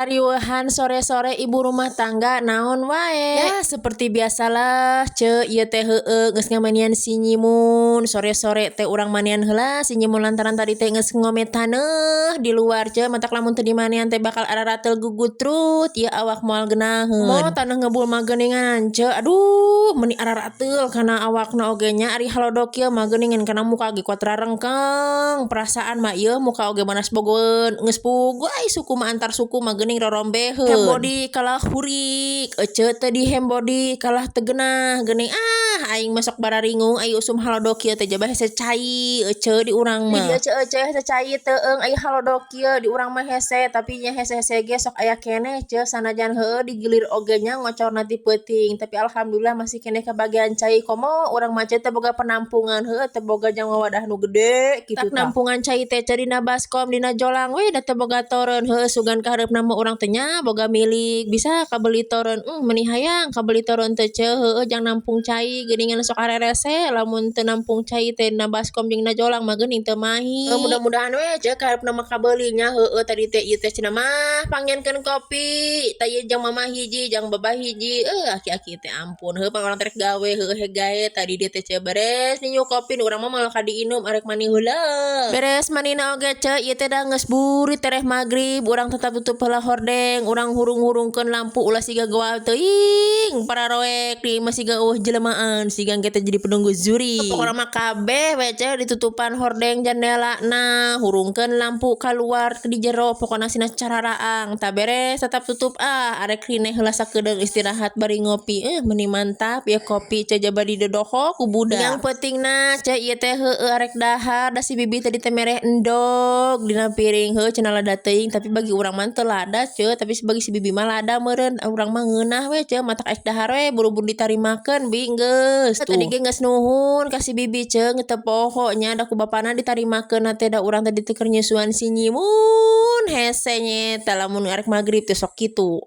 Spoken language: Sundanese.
Riweuhan sore-sore ibu rumah tangga naon wae. Ya, seperti biasalah, ce, ieu teh heueuh geus ngamanian si Nyimun. Sore-sore teh urang manian heula si Nyimun lantaran tadi teh geus ngome taneuh di luar, ce. Matak lamun teu dimanian teh bakal ararateul gugutrut ieu awak, moal geunaheun. Mo taneuh ngebul mah geuningan, ce, aduh, meuni ararateul kana awakna oge nya. Ari halodo kieu mah geuningan kana muka ge kuat rarengkeng. Perasaan mah ieu muka oge manas bogoeun, geus puguh ai suku mah, antar suku mah geuning rorombeheun. Hembodi kalah hurik, ece teh di hembodi kalah teu geunah geuning. Ah, aing mah sok bararingung ai usum halodo kieu teh, jaba hese cai ece di urang mah. Di dieu ece hese cai teueung ai halodo kieu, di urang mah hese, tapi nya hese-hese ge sok aya keneh, ce. Sanajan heueuh digilir oge nya ngocorna ti peuting, tapi alhamdulillah masih keneh kabagian cai. Komo urang mah, ce, teu boga penampungan, heueuh, teu boga jang wawadah nu gede kitu. Tah, nampungan cai teh, ce, dina baskom, dina jolang we, da teu boga toren. Heueuh, sugan kahareupna mah urang teh nya boga milik, bisa kabeli toren. Meuni hayang kabeli toren teh, ce, heueuh, jang nampung cai geuningan. Sok arerese lamun teu nampung cai teh dina baskom jeung dina jolang mah geuning teu mahi. Mudah-mudahan we, ce, kahareupna mah kabeli nya. Heueuh, tadi teh ieu teh cenah mah pangnyieunkeun kopi tah ieu jang mama hiji, jang babah hiji. Aki-aki teh ampun, heueuh, pang urang teh rek gawe, heueuh, gae tadi dia teh, ce. Beres ninyu kopi nu urang mah malah ka diinum, arek mandi heula. Beres mandina oge, ce, ieu teh da geus burit tereh magrib. Urang tetap tutup heula hordeng, urang hurung-hurungkeun lampu ulah siga goal teuing pararoek di imah, siga euweuh jelemaan, siga engke teh jadi penunggu zuri. Pokona mah kabeh we, ce, ditutupan hordeng, jendela na hurungkeun lampu kaluar di jero, pokona sina cararaang. Tah, beres tetap tutup, ah, arek rineh heula sakedeung istirahat bari ngopi. Meuni mantap ya kopi, ce, jaba didodoho ku budak. Yang pentingna, ce, ieu teh heueuh arek dahar, da si bibi tadi teh mere endog dina piring. Heueuh, cenah lada teuing, tapi bagi urang mah teu lada, ce, tapi bagi si bibi mah lada meureun. Urang mah ngeunah we, ce, matak arek dahar we buru-buru ditarimakeun bi geus. Tadi ge geus nuhun ka si bibi, ce, teu poho nya, da ku bapana ditarimakeun teh, da urang tadi teh keur nyusuan si Nyimun. Hese nya eta lamun arek magrib teh sok kitu.